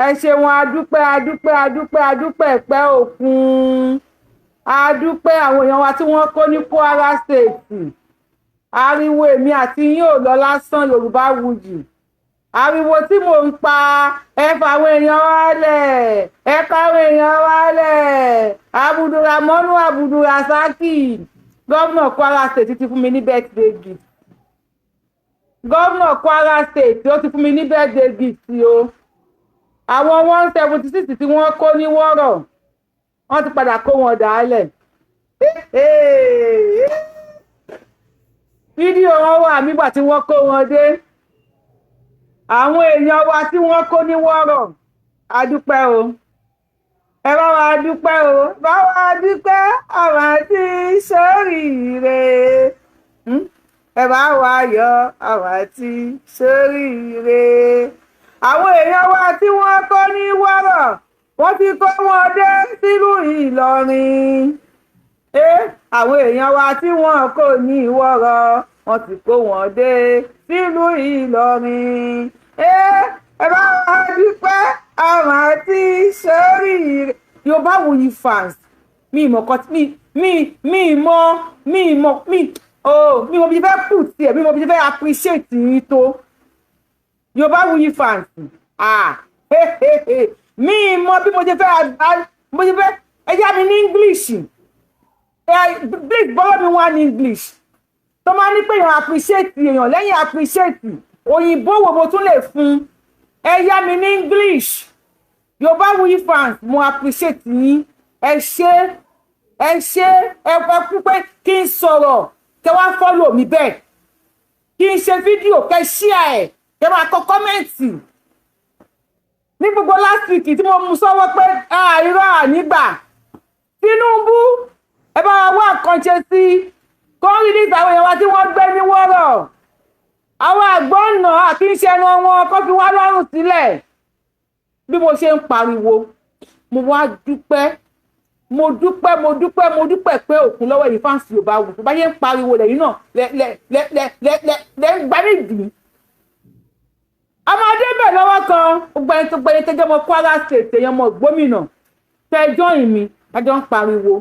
Ẹ ṣeun, adúpẹ́, adúpẹ́, adúpẹ́, adúpẹ́ pẹ́ òkun. Adúpẹ́ àwọn èèyàn wa tí wọ́n kó ní Kwara State. Ariwo èmi àti yín ò lọ lásán. Yorùbá Wuyì, ariwo tí mò ń pa, ẹ fà àwọn èèyàn wálẹ̀, ẹ káwọn èèyàn wálẹ̀. Abdulramonu Abdulrasaki, gómìnà Kwara State, ti fún mi ní birthday gift. Gómìnà Kwara State, ó ti fún mi ní birthday gift o. Àwọn 176 tí wọ́n kó ní Wọ́rọ̀, wọ́n ti padà kó wọn dàálẹ̀. Fídíò wọn wà nígbà tí wọ́n kó wọn dé. Àwọn èèyàn wa tí wọ́n kó ní Wọ́rọ̀, a dúpẹ́ o. Ẹ bá wa dúpẹ́ o, bá wa dúpẹ́ àwọn àti sóríire. Ẹ bá wa yọ̀ àwọn àti sóríire. Àwọn èèyàn wa tí wọ́n kó ní Wọ́rọ̀, wọ́n ti kó wọn dé sílùú Ìlọrin. Àwọn èèyàn wa tí wọ́n kó ní Wọ́rọ̀, wọ́n ti kó wọn dé sílùú Ìlọrin. Ẹ bá wa dúpẹ́ àwọn àti sóríire. Yorùbá Wuyi fans, mi ìmọ̀ kan, mi mọ̀, mi mọ̀, mi oh, mi mọ̀ bí fẹ́ put tiẹ̀, mi mọ̀ bí fẹ́ appreciate yín tó. Yorùbá Wuyi fans, ah, mi mọ̀ bí mo ṣe fẹ́, mo ṣe fẹ́. Ẹ yá mi ní English. Please borrow me one English tó máa ní pé èèyàn appreciate èèyàn. Lẹ́yìn appreciate, òyìnbó wo mo tún lè fún? Ẹ yá mi ní English. Yorùbá Wuyi fans, mo appreciate yín. Ẹ ṣé, ẹ ṣé. Ẹ kú pé kí n sọ̀rọ̀, kẹ wá follow mi bẹ́ẹ̀, kí n ṣe fídíò, kẹ share ẹ̀, kẹ máa kọ comment. Ní gbogbo last week tí mo mú sọ́wọ́ pé irọ́ ànígbà Tinubu, ẹ bá wa wá nǹkan ṣe sí kó release àwọn èèyàn wa tí wọ́n gbé ní Wọ́rọ̀. Àwọn àgbọ̀nà àti ń ṣẹnu wọn kó fi wá lọ́rùn sílẹ̀. Bí mo ṣe ń pariwo, mo wá dúpẹ́, mo dúpẹ́, mo dúpẹ́, mo dúpẹ́ pé òkun lọ́wọ́ yìí. Fans Yorùbá wù bá ṣe ń pariwo lẹ́yìn náà lẹ́ lẹ́ lẹ́ lẹ́ lẹ́ lẹ́ lẹ́ ń gbá nídìí. Ọmọdé bẹ̀ lọ́wọ́ kan, gbogbo ẹni tó gbẹ́ni tẹ́jọ́ mọ Kwara State, èèyàn mọ gómìnà tẹ́jọ́ ìmí tájọ́ ń pariwo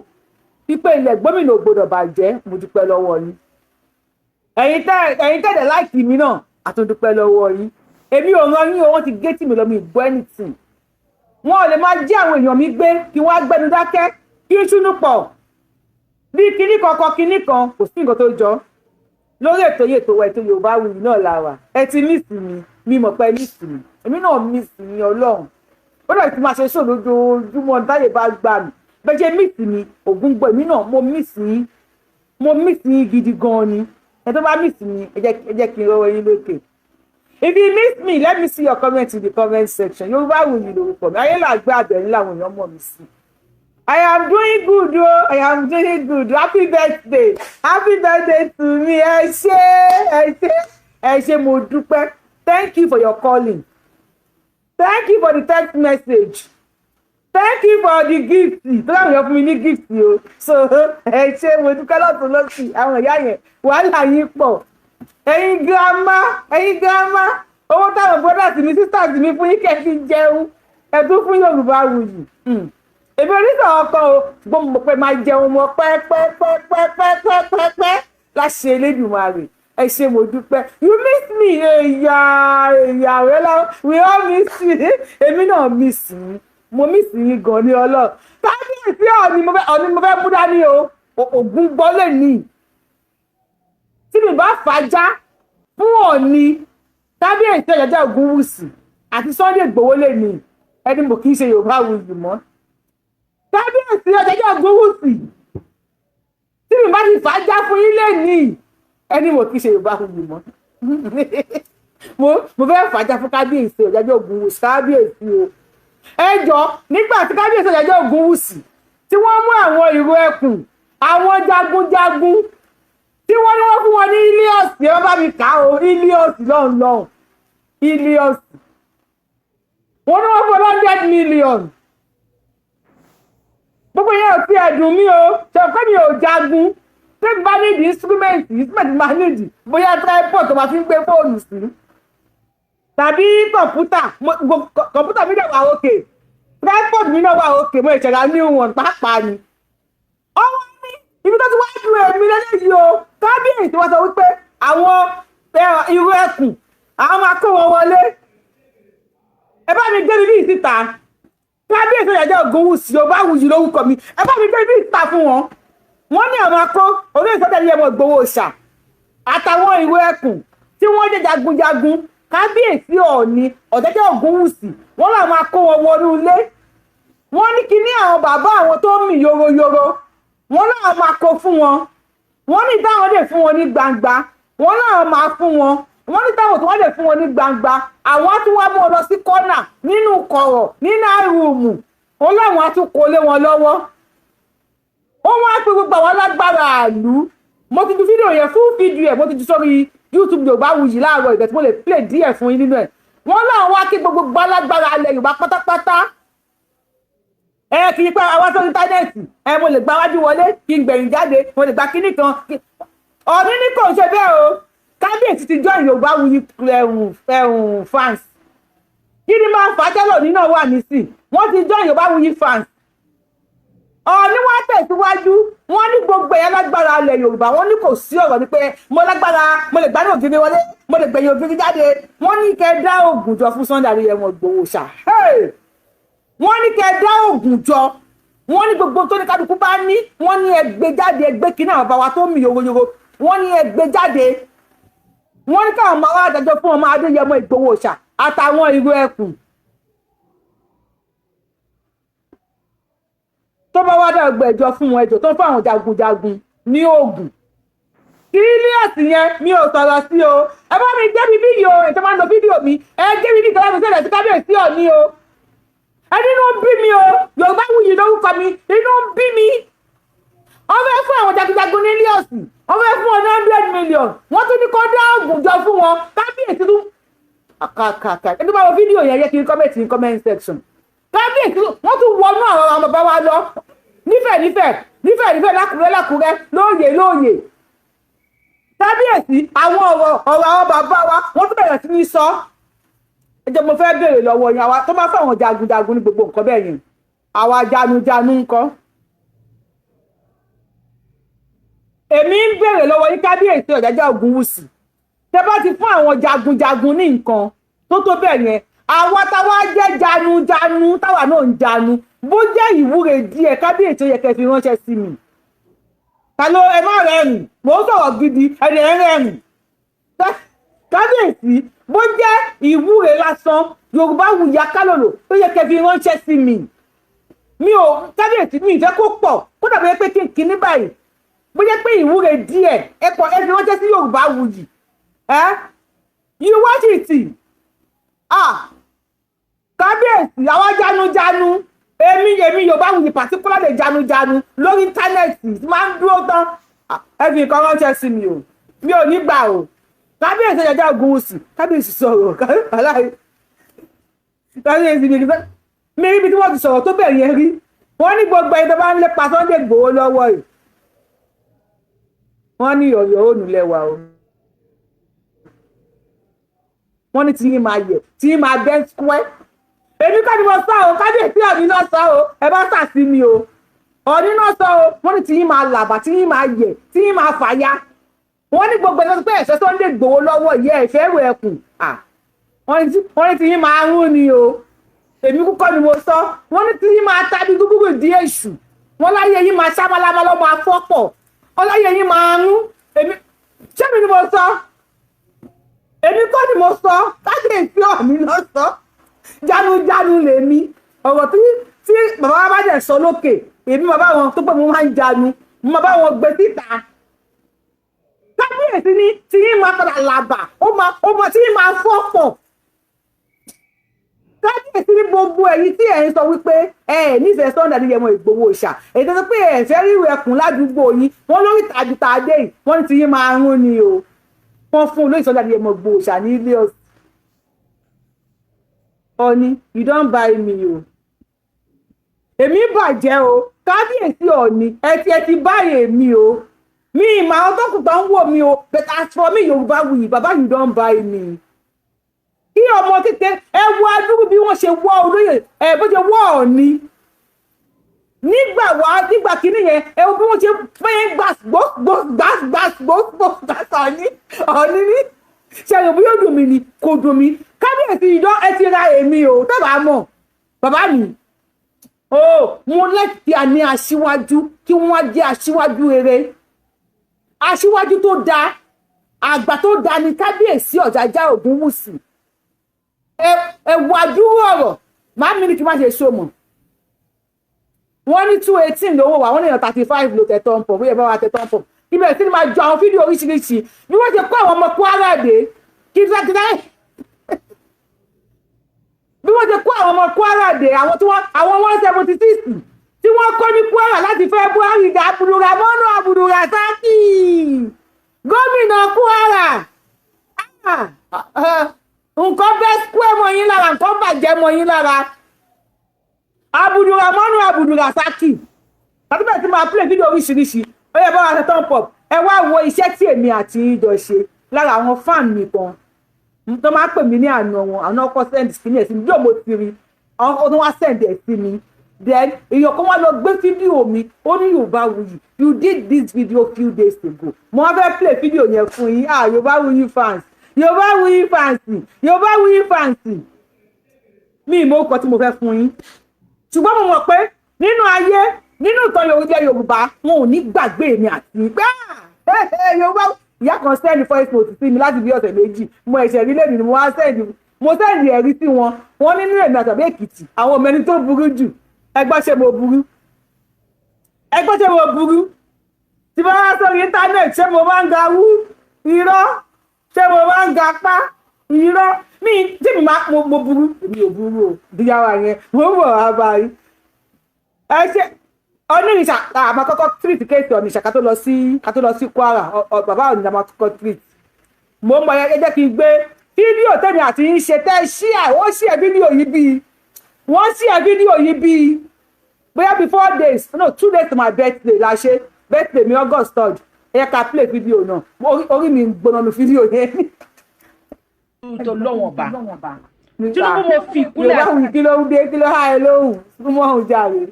wípé ilẹ̀ gómìnà ò gbọdọ̀ bàjẹ́, mo dúpẹ́ lọ́wọ́ yín. Ẹ̀yin tẹ̀lé like mi náà, àtúndúpẹ́ lọ́wọ́ yín. Èmi ò ràn yín o, wọ́n ti gé tì mí lọ, mi gbọ́ anything. Wọn ò lè máa jí àwọn èèyàn mi gbé kí wọ́n á gbẹnu dákẹ́, kí n ṣúnú pọ̀ bí kinní kankan kinní kan. Kò sí nǹkan tó jọ lórí ètò yìí. Ètò wa, ètò Yorùbá Wuyì náà la wà. Ẹ ti miss mi, mi mọ̀ pé miss mi, èmi náà miss mi. Ọlọ́run, ó dàbí tí máa ṣe ṣò lójoojúmọ́ táyé bá gbà mí. Bẹ́ẹ̀ ṣe miss mi, ògùn gbọ́, èmi náà mo miss yín, mo miss yín gidi gan ni. Ẹ tó bá miss mi, ẹ jẹ́ kí n rọwọ́ yín lókè. If you miss me, let me see your comment in the comment section. Yorùbá Wuyì lórúkọ mi, ayé làgbé àbẹ̀rín làwọn èèyàn mọ̀ mí sí. I am doing good o, I am doing good. Happy birthday, happy birthday to me. Ẹ ṣé, ẹ ṣé, ẹ ṣé, mo dúpẹ́. Thank you for your calling, thank you for the text message, thank you for the gift. Tó láwọn èèyàn fún mi ní gift o, so ẹ ṣé, mo dúpẹ́ lọ́tún lọ́sì. Àwọn ìyá yẹn, wàhálà yín pọ̀. Ẹ̀yin girama, ẹ̀yin girama, owó táwọn brothers mi, sisters mi fún yín kẹ́ fi jẹun, ẹ̀ tún fún Yorùbá Wuyì. Èmi oníṣòwò kan o, ṣùgbọ́n mo mọ̀ pé máa jẹun mọ́ pẹ́pẹ́pẹ́pẹ́pẹ́pẹ́ láṣẹ Elédùmarè. Ẹ ṣé, mo dúpẹ́. You miss me. Èyà èyà rẹ, we all miss you. Èmi náà miss yín, mo miss yín gan ní Ọlọ́run. Kábíyèsí Ọ̀ní, mo fẹ́ Ọ̀ní, mo fẹ́ mú dání o. Ògùn gbọ́ lè ní tí mi bá fàájà fún Ọ̀ní, Kábíyèsí Ọ̀jájá Ògúnwùsì àti Sunday Ìgbòho lè ní ẹni mo kì í ṣe Yorùbá Wuyì mọ́. Kábíyèsí Ọ̀jájá Ògúnwùsì, tí mi bá ti fàájà fún yín lè ní ẹni mo kì í ṣe Yorùbá Wuyì mọ́. Mo fẹ́ fàájà fún Kábíyèsí Ọ̀jájá Ògúnwùsì. Kábíyèsí o, ẹ jọ, nígbà tí Kábíyèsí Ọ̀jájá Ògúnwùsì tí wọ́n mú àwọn ìró ẹkùn, àwọn jagunjagun tí wọ́n ní wọ́n fún wọn ní Hilux, ẹ bá mi kà á o, Hilux lọ́hùn lọ́hùn, Hilux, wọ́n ní wọ́n fún 100 million. Gbogbo yẹn ò tí ẹ̀ dùn mí o. Ṣe pé mi ò jagun? Tí bá nídìí instrument, instrument máa nídìí bóyá tripod tó máa fi ń gbé fóònù sí. Tàbí kọ̀ǹpútà. Kọ̀ǹpútà mi dẹ̀ wà òkè, tripod mi náà wà òkè, mo ìṣẹ̀dá ní wọn pàápàá ni. Ọwọ́ ní ibi tó ti wá ju èmi lélẹ́yìí o. Kábíyèsí wọ́n sọ wípé àwọn irú ẹkùn, àwọn máa kó wọn wọlé. Ẹ bá mi gbé bíbí síta. Kábíyèsí Ọ̀jájá Ògúnwùsì, Yorùbáwùyí lórúkọ mi. Ẹ bá mi gbé bíbí síta fún wọn. Wọ́n ní àwọn akó olóyè Sunday Adéyẹmọ Ìgbòho Òòṣà àtàwọn ìró ẹkùn tí wọ́n jẹ́ jagunjagun. Kábíyèsí Ọọ̀ni Ọ̀jájá Ògúnwùsì, wọ́n làwọn máa kó wọn wọnú ilé. Wọ́n ní kíní àwọn bàbá àwọn tó ń mì yoroyoro, wọ́n láwọn máa kó fún wọn. Wọ́n ní táwọn lè fún wọn ní gbangba, wọ́n láwọn máa fún wọn. Wọ́n ní táwọn tó wọ́n lè fún wọn ní gbangba, àwọn á tún wá mú wọn lọ sí kọ́nà nínú kọ̀rọ̀ nínú room, wọ́n láwọn á tún kó lé wọn lọ́wọ́. Ó wá pé gbogbo àwọn alágbára àlú. Mo ti ju fídíò yẹn fún fídíò ẹ̀, mo ti ju sórí YouTube Yorùbáwùyí láàárọ̀ ìbẹ̀ tí mo lè play díẹ̀ fún yín nínú ẹ̀. Wọ́n láwọn wá kí gbogbo alágbára alẹ́ Yorùbá pátápátá. Ẹ kì í pẹ́ àwa sórí íńtánẹ́ẹ̀tì ẹ, mo lè gba wájú wọlé kí n gbẹ̀yìn jáde, mo lè gba kíní kan. Ọ̀ní ní kò ṣe bẹ́ẹ̀ o. Kábíyèsí ti join Yorùbáwùyí ẹ̀hùn ẹ̀hùn fans. Kí ni máa ń fà á tẹ́lọ̀ nínú wà nísìn? Wọ́n ti join Yorùbáwùyí fans. Ọ̀ní wọ́n tẹ̀síwájú, wọ́n ní gbogbo ẹ̀yà lágbára ilẹ̀ Yorùbá, wọ́n ní kò sí ọ̀rọ̀ ní pé mo lágbára, mo lè gbádùn ògiri wọlé, mo lè gbẹ̀yìn ògiri jáde. Wọ́n ní kẹ́ dá ògùn jọ fún Sunday Adéyẹmọ Ìgbòho ṣá. Wọ́n ní kẹ́ dá ògùn jọ. Wọ́n ní gbogbo tó ní kálukú bá ní, wọ́n ní ẹ gbé jáde. Ẹ gbé kíní àwọn bàbá wa tó mì yoroyoro, wọ́n ní ẹ gbé jáde. Wọ́n ní káwọn máa wá adájọ́ fún ọmọ Adéyẹmọ Ìgbòho ṣá àtàwọn ìró ẹkùn. Tó bá wá dá ọgbà ẹjọ́ fún wọn, ẹjọ́ tó ń fún àwọn jagunjagun ní oògùn kírílíọ̀sì yẹn, mi ò sọ̀rọ̀ sí o. Ẹ bá mi gbé bíbí yìí o. Ètò máa ń lo fídíò mi, ẹ gbé bíbí kan láti ṣẹlẹ̀ sí kábíyèsí Ọ̀ní o. Ẹ nínú ń bí mi o. Yorùbáwùyí lórúkọ mi, inú ń bí mi. Wọ́n fẹ́ fún àwọn jagunjagun ní líọ̀sì, wọ́n fẹ́ fún wọn ní 100 million, wọ́n tún ní kó dá oògùn jọ fún wọn. Kábíyèsí tún kàkàkà. Ẹni tó bá wọ fídíò yẹn yẹ kí n comment in comment section. Kábíyèsí, wọ́n tún wọnú àwọn ọmọ bàbá wa lọ nífẹ̀ẹ́ nífẹ̀ẹ́ nífẹ̀ẹ́ nífẹ̀ẹ́, lákùrẹ́ lákùrẹ́, lóòyè lóòyè. Kábíyèsí, àwọn ọ̀rọ̀ ọ̀rọ̀ àwọn bàbá wa, wọ́n tún bẹ̀rẹ̀ sí ní sọ. Ẹ jẹ́ mo fẹ́ béèrè lọ́wọ́ yẹn, àwa tó máa fáwọn jagunjagun ní gbogbo nǹkan bẹ́ẹ̀ yẹn, àwa janujanu ńkọ́? Èmi ń béèrè lọ́wọ́ yín, kábíyèsí Ọ̀jájá Ògúnwùsì, tẹ bá ti fún àwọn jagunjagun ní nǹkan tó tó bẹ́ẹ̀ yẹn, àwa táwa jẹ́ janujanu, táwa náà ń janu, bó jẹ́ ìwúre díẹ̀, kábíyèsí, ó yẹ kẹ́ fi ránṣẹ́ sí mi. Ta ló ẹ má rẹ́rìn? Mò ń sọ̀rọ̀ gidi, ẹ̀rẹ̀ ń rẹ́rìn. Kábíyèsí, bó jẹ́ ìwúre lásán, Yorùbá Wuyì Akálòlò, ó yẹ kẹ́ fi ránṣẹ́ sí mi. Mi ò, kábíyèsí, mi ìfẹ́ kó pọ̀, kó dàbí pé kí n kíní báyìí. Bó jẹ́ pé ìwúre díẹ̀, ẹ pọ̀, ẹ fi ránṣẹ́ sí Yorùbá Wuyì. Ẹ you watch it. Ah, kábíyèsí, àwa janujanu, èmi Yorùbá Wuyì particularly janujanu lórí íńtánẹ́ẹ̀tì máa ń dúró tán. Ẹ fi nǹkan ránṣẹ́ sí mi o, mi ò ní gbà o. Kábíyèsí Ọ̀jájá Ògúnwùsì, kábíyèsí sọ̀rọ̀. Kábíyèsí, mi ríbi tí wọ́n ti sọ̀rọ̀ tó bẹ̀ yẹn rí. Wọ́n ní gbogbo ẹni tó bá ń lépa Sunday Igboho lọ́wọ́ yìí, wọ́n ní ọ̀yọ́ ònú lẹ́wà o. Wọ́n ní tí yín máa yẹ, tí yín máa bẹ́ square. Èmi kọ́ ni mo sọ o, kábíyèsí Ọ̀ní náà sọ o. Ẹ bá sà sí mi o, Ọ̀ní náà sọ o. Wọ́n ní tí yín máa làbà, tí yín máa yẹ, tí yín máa fàya. Wọ́n ní gbogbo ẹni tó pé ẹ̀ṣẹ́ Sunday Igboho lọ́wọ́ yẹ ẹ̀fẹ́ rẹ̀ ẹkùn, wọ́n ní tí yín máa rún ni o. Èmi kúkọ́ ni mo sọ. Wọ́n ní tí yín máa tàbí gúgúrú ìdí èṣù. Wọ́n láyé yín máa ṣámálámá lọ́mọ afọ́pọ̀, wọ́n láyé yín máa rún. Èmi ṣé mi ni mo sọ? Èmi kọ́ ni mo sọ, kábíyèsí Ọ̀ní ló sọ. Jánu lèmi. Ọ̀rọ̀ tí bàbá wa bá dẹ̀ sọ lókè, èmi bàbá wọn tó pé mo máa ń jánu, mo máa bá wọn gbé síta. Kábíyèsí ní tí yín máa padà làbà, ó máa tí yín máa fọ́ pọ̀. Kábíyèsí ní gbogbo ẹ̀yin tí ẹ̀ ń sọ wípé ẹ ẹ̀ nífẹ̀ẹ́ Sunday Adéyẹmọ Ìgbòho Òòṣà, èyí tó sọ pé ẹ̀ fẹ́ ríru ẹkùn ládùúgbò yín, wọ́n lórí tàbí tàdé yìí, wọ́n ní tí yín máa rún ni o. Wọ́n fún olóyè Sunday Adéyẹmọ Ìgbòho Òòṣà ní ilé ọ̀sìn. Ọ̀ní, you don buy me o. Èmi bàjẹ́ o. Kábíyèsí Ọ̀ní, ẹ ti báyìí èmi o. Mi ìmọ̀ àwọn tó kù tó ń wò mí o, but as for me, Yorùbá Wuyì, bàbá, you don buy me. Kí Ọmọ kékeré, ẹ wo adúrú bí wọ́n ṣe wọ́ olóyè ẹ, bó ṣe wọ́ Ọ̀ọ̀ni nígbà wá nígbà kínní yẹn. Ẹ wo bí wọ́n ṣe fẹ́ẹ́ gbà gbó gbó gbà gbà gbó gbó gbà. Ọ̀ọ̀ni, Ọ̀ọ̀ni ní ṣe bí yóò dùn mí ni kò dùn mí. Kábíyèsí ìdán, ẹ ti ra èmi o. Tábà mọ̀ bàbá mi o, mo lẹ́tì àní aṣíwájú kí wọ́n jẹ́ aṣíwájú rere, aṣíwájú tó dáa, àgbà tó dáa ní Kábíyèsí Ọ̀jájá Ògúnwùsì. Ẹ wájú ọ̀rọ̀ màá mi ní kí n má ṣe so mọ̀. Wọ́n ní 218 lówó wa, wọ́n ní èèyàn 35 ló tẹ̀ thumb up. Bóyá ẹ bá wa tẹ̀ thumb up, ibẹ̀ tí ni máa jọ àwọn fídíò oríṣiríṣi bí wọ́n ṣe kó àwọn ọmọ Kwara dé kìtàkìtà, bí wọ́n ṣe kó àwọn ọmọ Kwara dé, àwọn tí wọ́n, àwọn 176 tí wọ́n kó ní Kwara láti February. Abdulrahman Abdulrasaki, gómìnà Kwara, nǹkan bẹ́ square mọ́ yín lára, nǹkan bàjẹ́ mọ́ yín lára. Abdulrahman Abdulrasaki àti bẹ́ẹ̀ tí máa play fídíò oríṣiríṣi. Ó yẹ bá wa ṣe thumb up. Ẹ wá wo iṣẹ́ tí èmi àti yín jọ ṣe. Lára àwọn fan mi kan tó máa ń pè mí ní àná wọn, àwọn ọkọ send sí mi ẹ̀ sí mi yóò, mo ti rí àwọn tó wá send ẹ̀ sí mi. Then èèyàn kan wá lọ gbé fídíò mi, ó ní, "Yorùbáwùyí, you did this video few days ago." Mo wá fẹ́ play fídíò yẹn fún yín. Ah, Yorùbáwùyí fans, Yorùbáwùyí fans, Yorùbáwùyí fans, mi ì mọ orúkọ tí mo fẹ́ fún yín, ṣùgbọ́n mo mọ̀ pé nínú ayé, nínú ìtàn Yorùbá, Yorùbá wọn ò ní gbàgbé mi àti pé Yorùbá. Ìyá kan send voice note sí mi láti bí ọ̀sẹ̀ 2, mo ẹ̀ṣẹ̀ rí lẹ́nu ni mo wá send, mo send ẹ̀rí sí wọn. Wọ́n nínú èmi àtàbí Èkìtì, àwọn ọmọ ẹni tó burú jù. Ẹgbọ́n, ṣé mo burú? Ẹgbọ́n, ṣé mo burú? Tí bá wá sórí íńtánẹ́ẹ̀tì, ṣé mo máa ń ga wú irọ́? Ṣé mo máa ń ga pa irọ́ mi? Tí mi máa mo burú, mi ò burú o. Díyàwó yẹn, mo ń bọ̀ wá báyìí. Ẹ ṣe onírìṣà, àmọ́ kọ́kọ́ treat case Onitsha ká tó lọ sí Kwara. Bàbá Ọ̀nìjà máa kọ́kọ́ treat. Mo ń bọ̀. Ẹ jẹ́ kí n gbé fídíò tèmi àti yín ṣe tẹ́ ṣíà. Wọ́n ṣíà fídíò yìí bíi, wọ́n ṣíà fídíò yìí bíi bóyá bíi 4 days, no, 2 days to my birthday la ṣe. Birthday mi, August 3rd. Ẹ yẹ ká play fídíò náà. Orí mi ń gbóná nu fídíò yẹn. Tó lọ́wọ́n bá Tinubu, mo fi ìkúnlẹ̀. Yorùbá wù, kí ló ń dé? Kí ló há ẹ lóhùn? Súnmọ́ òun jàre.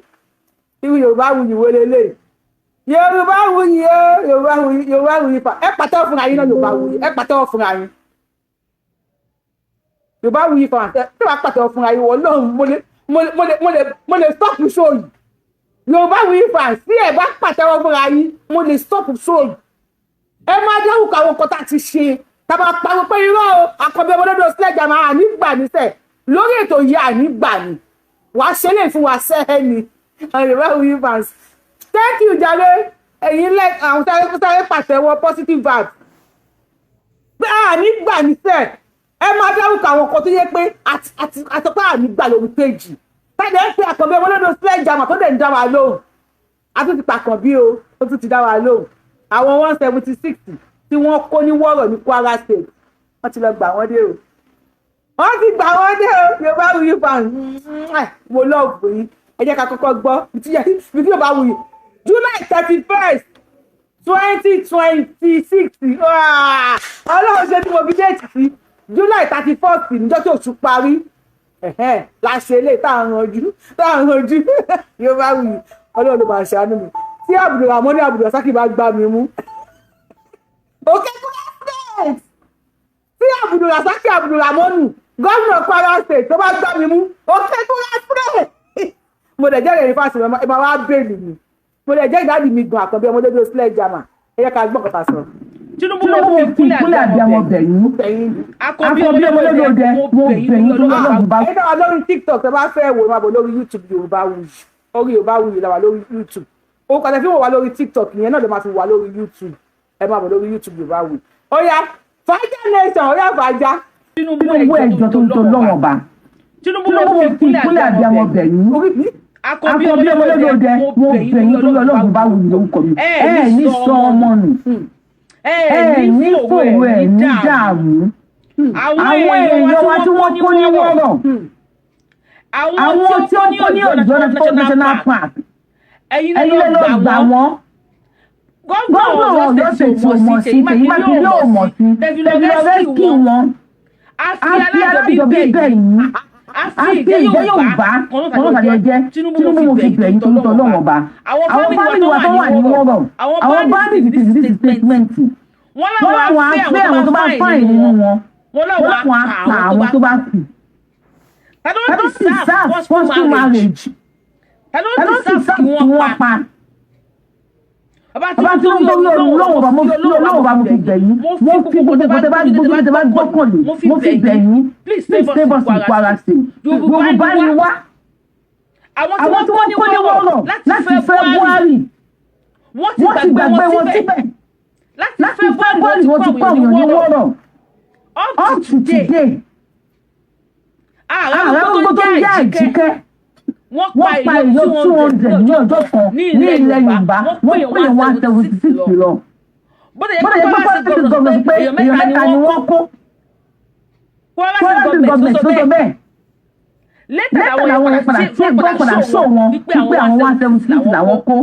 Irú Yorùbá wù yìí wo lélẹ̀? Yorùbá wù yìí o, Yorùbá wù yìí, Yorùbá wù yìí fa. Ẹ pàtẹ́wọ́ fúnra yín náà. Yorùbá wù yìí, ẹ pàtẹ́wọ́ fúnra yín. Yorùbá wù yìí fa. Ẹ wàá pàtẹ́wọ́ fúnra yín. Wọ́n lóhùn, mo lè stop show yìí. Yorùbá wù yìí fa, sí ẹ bá pàtẹ́wọ́ fúnra yín, mo lè stop show yìí. Ẹ máa dárúkọ àwọn nǹkan tá a ti ṣe, tá a máa pariwo pé irọ́ o. Àkànbí ọmọdé sílẹ̀ jà máa àní gbà níṣẹ́ lórí ètò yìí, àní gbà ní wàá ṣe lè fún wa sẹ́ẹ̀ ni. Yorùbá wù yìí fans, thank you jàre. Ẹ̀yin lẹ àwọn sáré sáré pàtẹ́wọ́ positive vibes pé àní gbà níṣẹ́. Ẹ máa dárúkọ àwọn nǹkan tó yẹ pé àtọ́pá àní gbà lórí péjì tàbí ẹ pé àkànbí ọmọdé sílẹ̀ jà mà tó dẹ̀ ń dá wa lóhùn. A tún ti pàkànbí o, ó tún ti dá wa lóhùn. Àwọn 176 tí wọ́n kó ní wọ́rọ̀ ní Kwara State, wọ́n ti lọ gbà wọ́n dé o, wọ́n ti gbà wọ́n dé o. Yorùbá Wuyi fan, mo love yín. Ẹ jẹ́ ká kọ́kọ́ gbọ́ bí Yorùbá Wuyi, July 31st, 2026. Ọlọ́run ṣe tí mo fi date sí July 31st, níjọ́ tí oṣù parí la ṣe lè tá à ń ranjú, tá à ń ranjú. Yorùbá Wuyi, Ọlọ́run ló máa ṣàánú mi tí Abdulrahman Abdulrasaki bá gbá mi mú. Òkè Kwara State, tí Abdulrasaki Abdulrahmanu, gómìnà Kwara State, tó bá gbá mi mú, òkè Kwara State, mo dẹ̀ jẹ́rìí fásitì, ẹ máa wá bẹ́ẹ̀lì mi. Mo dẹ̀ jẹ́ ìdádì mi gan. Àkànbí ọmọdé bí ó sílẹ̀ jama, ẹ yẹ ká gbọ́ kọ́ta sọ. Tinubu, Tinubu, mo mo fi fi ìkúnlẹ̀ àbíamọ bẹ̀yìn. Àkànbí Àkànbí ọmọdé òde, mo bẹ̀yìn tó lọ́wọ́ bá. Ẹ dára lórí TikTok, ẹ bá fẹ́ wò, máa bọ̀ lórí YouTube Yorùbá Wuyi. Orí Yorùbá Wuyi la wà lórí YouTube. Orúkọ tẹ fi wò wá lórí TikTok ìyẹn náà ló máa fi wà lórí YouTube. Ẹ máa bọ̀ lórí YouTube Yorùbá Wuyi. Ó yá, Fàájà Nation, ó yá, fàájà. Tinubu, Tinubu, ẹjọ́ tó ń tó lọ́wọ́ bá. Tinubu, Tinubu, mo fi ìkúnlẹ̀ àbíamọ bẹ̀yìn. Orí mi. Àkànbí Àkànbí ọmọdé òde, mo bẹ̀yìn tó lọ́wọ́ bá wù lórúkọ mi. Ẹ ní sọ ọmọ nù. Ẹ ní fòwò, ẹ ní dààmú. Àwọn èèyàn wa tí wọ́n kó ní wọ́rọ̀. Àwọn tí ó kó ní Ọ̀yọ́ National Park. Ẹ̀yin Ẹ̀yin lè lọ gbà wọ́n. Gómìnà Ọ̀yọ́ State ò mọ̀ sí, Ṣèyí Mákindé ò mọ̀ sí. Tẹ̀lé lọ rescue wọn. A fi alájọbí bẹ̀ yín, a fi ìjẹ́ Yorùbá kan náà jẹ́. Tinubu, mo fi bẹ̀ yín torí Ọlọ́run Ọba. Àwọn family wa tó wà ní wọ́rọ̀, àwọn bandits ti ti statement, wọ́n láwọn á fẹ́ àwọn tó bá fine nínú wọn, wọ́n láwọn á pa àwọn tó bá kù. Ta ló sì serve forceful marriage? Ta ló sì serve kí wọ́n pa? Bàbá Tinubu, torí Ọlọ́run Ọba, mo fi Ọlọ́run Ọba, mo fi bẹ̀ yín, mo fi gbogbo tẹ bá gbójú, tẹ bá gbọ́kànlé, mo fi bẹ̀ yín. Please save us in Kwara State. Yorùbá ni wá. Àwọn tí wọ́n kó ní wọ́rọ̀ láti February, wọ́n ti gbàgbé wọn síbẹ̀. Láti February, wọ́n ti kó àwọn ní wọ́rọ̀ up to today. Ààrẹ gbogbo tó ń jẹ́ Àjíkẹ́, wọ́n pa èèyàn 200 ní ọjọ́ kan ní ilẹ̀ Yorùbá, wọ́n pè 176 lọ. Bọ́dọ̀ yẹ pé Kwara State government pé èèyàn 3 ni wọ́n kó. Kwara State government tó sọ bẹ́ẹ̀. Lẹ́tà làwọn yẹn padà tí gbọ́ padà sọ wọn wípé àwọn 176 làwọn kó.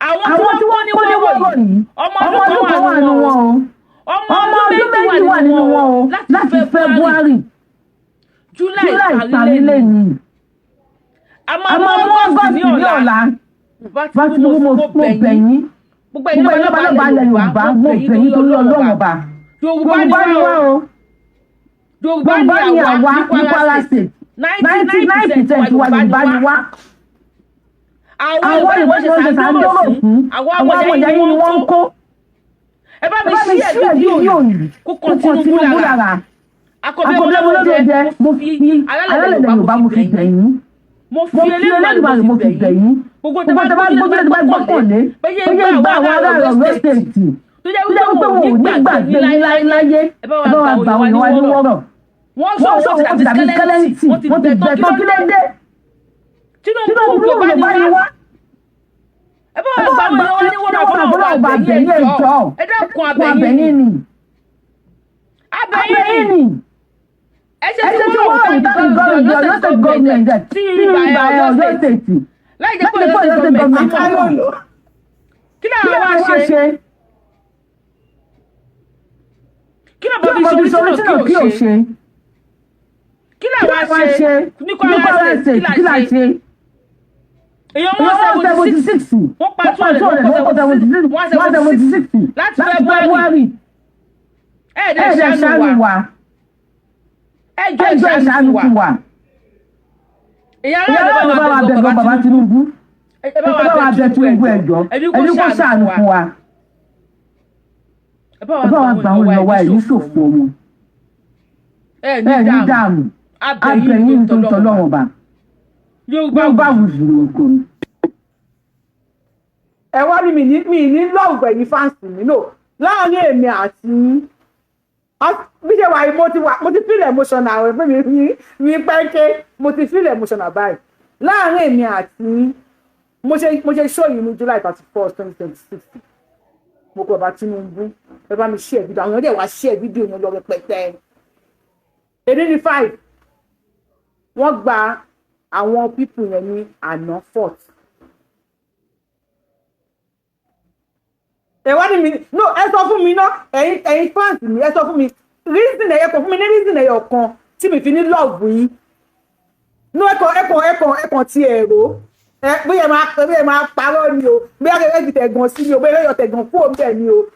Àwọn tí wọ́n kó ní wọ́rọ̀ yìí, ọmọ ọdún kan wà nínú wọn o, ọmọ ọdún 2 wà nínú wọn o láti February. July parí lẹ́yìn, a máa mú August ní ọ̀la. Bá Tinubu, mo bẹ̀ yín, gbogbo ẹ̀yin lọ́ba ilẹ̀ Yorùbá, mo bẹ̀ yín torí Ọlọ́run Ọba. Yorùbá ni wá o, Yorùbá ni àwa ní Kwara State. 99% wa, Yorùbá ni wá. Àwọn ìwé tí wọ́n ṣe sàǹdọ́rọ̀ fún àwọn ọmọ ìyá yín ni wọ́n ń kó. Ẹ bá mi ṣí ẹ̀ fídíò yìí kó kàn Tinubu lára. Akọ̀bí ọmọlódé jẹ, mo fi alálẹ̀ Yorùbá, mo fi bẹ̀ yín, mo fi Elédùmarè, mo fi bẹ̀ yín. Gbogbo tẹ bá gbójú, tẹ bá gbọ́kànlé, bóyá gba àwọn ará Ọ̀yọ́ State tó jẹ́ wípé wọn ò ní gbàgbé yín láyé, ẹ bá wa gbà àwọn èèyàn wa ní wọ́rọ̀. Wọ́n sọ wọ́n ti dàbí skeleton, wọ́n ti bẹ̀ tán. Kí ló dé? Tinubu, Yorùbá ni wá. Ẹ bá wa gbà àwọn èèyàn wa ní wọ́rọ̀. Àfọlọ́ ọba àbẹ̀yìn, ẹ̀jọ̀, ẹ dákun, abẹ̀yìn ni, abẹ̀yìn ni. Ẹsẹ̀ tí wọ́n rò tábí gọ́ọ̀mẹ̀ntì Ọ̀yọ́ State government tí ìgbà Ọ̀yọ́ State láì jẹ́ pé Ọ̀yọ́ State government mọ̀. Kí làwọn wá ṣe? Kí làwọn bí solution kí o ṣe? Kí làwọn ṣe ní Kwara State? Kí là ṣe? Èèyàn 176, wọ́n pa 200, wọ́n pa 76, 176 láti February. Ẹ̀ẹ́dẹ̀ ṣàánú wa, ẹjọ́ ìṣàánú fún wa. Ìyá aláàbò, bá wa bẹ̀ bàbá Tinubu, ẹ bá wa bẹ̀ Tinubu, ẹjọ́, ẹni kó ṣàánú fún wa. Ẹ bá wa gbà àwọn èèyàn wa, ẹ̀ ní ṣòfò wọn, ẹ ní dààmú. Abẹ̀yìn tó ń tọ́lọ́wọ̀n ọba. Yorùbá wùdù lórúkọ mi. Ẹ wá ní mi ní love ẹ̀yin fans mi no láàárín èmi àti yín. Bí ṣe wà yìí, mo ti feel emotional pé mi pẹ́ńké, mo ti feel emotional báyìí. Láàárín èmi àti yín, mo ṣe show yìí ní July 31st, 2026. Mo kọ bàbá Tinubu, ẹ bá mi share video. Àwọn èèyàn dẹ̀ wá share video yẹn lọ rẹpẹtẹ. Èdè ní 5, wọ́n gba àwọn people yẹn ní àná 4th. Ẹ wá ní mi no, ẹ sọ fún mi ná, ẹ̀yin fans mi, ẹ sọ fún mi reason ẹ̀yẹ kan, fún mi ní reason ẹ̀yọ kan tí mi fi ní love yín no. Ẹ̀kọ́ ti ẹ̀rọ ẹ, bóyá ẹ máa parọ́ ni o, bóyá ẹ fi tẹ̀gàn sí ni o, bóyá ẹ yọ tẹ̀gàn kúrò ńbẹ̀ ni o.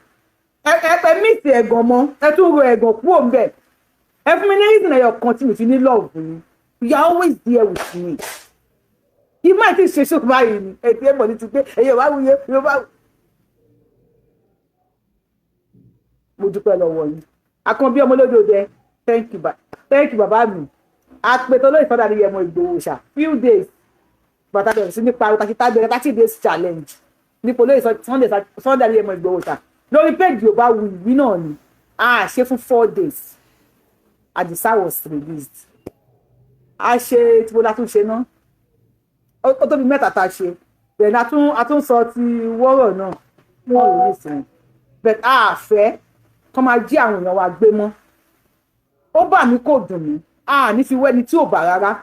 Ẹ mix ẹ̀gàn mọ́, ẹ tún ro ẹ̀gàn kúrò ńbẹ̀. Ẹ fún mi ní reason ẹ̀yọ kan tí mi fi ní love yín. You are always there with me. Ìmọ̀ àti ìṣe ṣòkò báyìí ni ẹ ti ẹ̀ mọ̀ ní ti pé ẹ̀yẹ wá wúye yóò bá. Mo dúpẹ́ lọ́wọ́ yín. Àkànbí ọmọlódé, thank you, thank you, bàbá mi. Àpètò olóyè fọdà ní yẹmọ Ìgbòho ṣá. Few days bàtà bẹ̀rẹ̀ sí ní pariwo tàbí tábẹ̀rẹ̀ 30 days challenge nípa olóyè Sunday Adéyẹmọ Ìgbòho ṣá lórí péjì Yorùbá Wuyì náà ni a ṣe fún 4 days. Àdìsá was released. A ṣe tí mo la tún ṣe ná, ó tóbi mẹ́ta tá a ṣe bẹ́ẹ̀ ni. A tún sọ ti wọ́rọ̀ náà, wọ́n release wọn, but a fẹ́ kọ́ máa jí àwọn èèyàn wa gbé mọ́. Ó bà mí, kò dùn mí, a ní fi wẹ́ni tí ò bà rárá.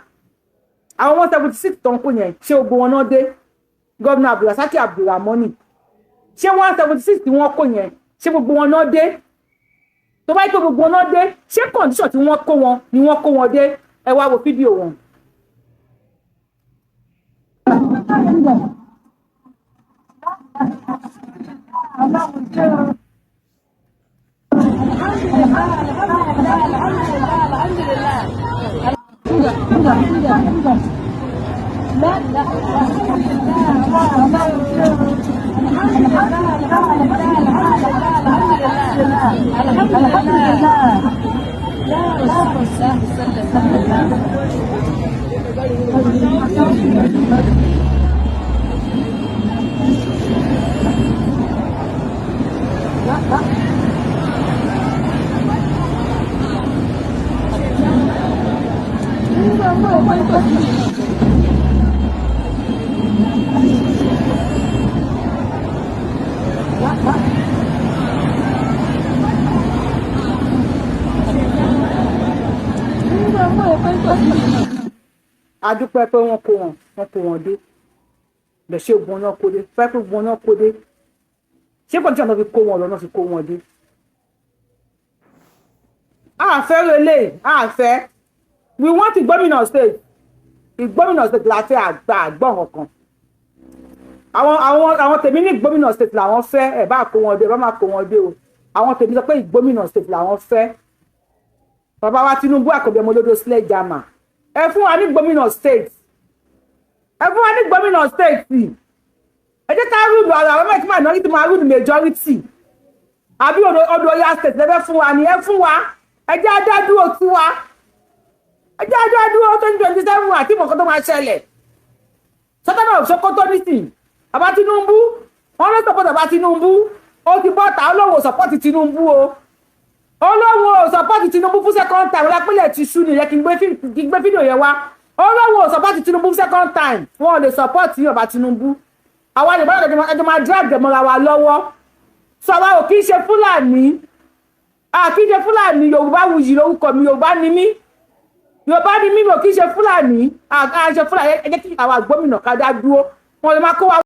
Àwọn 176 tó ń kó yẹn, ṣé gbogbo wọn náà dé? Gómìnà Abdulrasaki Abdulramoni, ṣé 176 tí wọ́n kó yẹn, ṣé gbogbo wọn náà dé? Tó bá yẹ pé gbogbo wọn dé, ṣé condition tí wọ́n kó wọn ni wọ́n kó wọn dé? Ẹ wá wo fídíò wọn. A dúpẹ́ pé wọ́n kó wọn, wọ́n kó wọn dé bẹ̀. Ṣé ogun náà kó dé fẹ́ pé ogun náà kó dé? Ṣé condition náà fi kó wọn lọ náà fi kó wọn dé? Àfẹ́ relé àfẹ́. We want Ìgbómìnà State. Ìgbómìnà State la fẹ́. Àgbà àgbọ̀n kankan. Àwọn tèmi ní Ìgbómìnà State làwọn fẹ́. Ẹ̀ bá kó wọn dé, ẹ bá má kó wọn dé o, àwọn tèmi sọ pé Ìgbómìnà State làwọn fẹ́. Bàbá wa Tinubu, àkọ́bí ọmọ olódò sílẹ̀ jama, ẹ fún wa ní Ìgbómìnà State, ẹ fún wa ní Ìgbómìnà State. Ẹ jẹ́ ká rule ara àwọn mẹ́tí minority máa rule majority. Àbí odò Ọ̀yá State lẹ́fẹ́ fún wa ni? Ẹ fún wa, ẹ jẹ́ adádúró tiwa, ẹ jẹ́ adádúró 2027 àti ìmọ̀kan tó máa ṣẹlẹ̀. Sultan of Sokoto nísìn, bàbá Tinubu, wọn ló support bàbá Tinubu. Ó ti bọ́ta, olówó support Tinubu o, olówó support Tinubu fún second time. Lápẹ́lẹ̀ ti ṣú nìyẹn. Kí n gbé fídíò yẹn wá. Olówó support Tinubu fún second time. Wọn ò lè support yín, bàbá Tinubu. Àwa Yorùbá ẹjọ́ máa drag mọ́ra wa lọ́wọ́. Sọ àwa ò kí ń ṣe Fúlàní, a kì í ṣe Fúlàní. Yorùbá wuyì lórúkọ mi. Yorùbá ni mí, Yorùbá ni mí, mi ò kí ń ṣe Fúlàní, a ṣe Fúlàní. Ẹ jẹ́ kí àwa gómìnà ká dá dúró, wọn lè máa kó wa.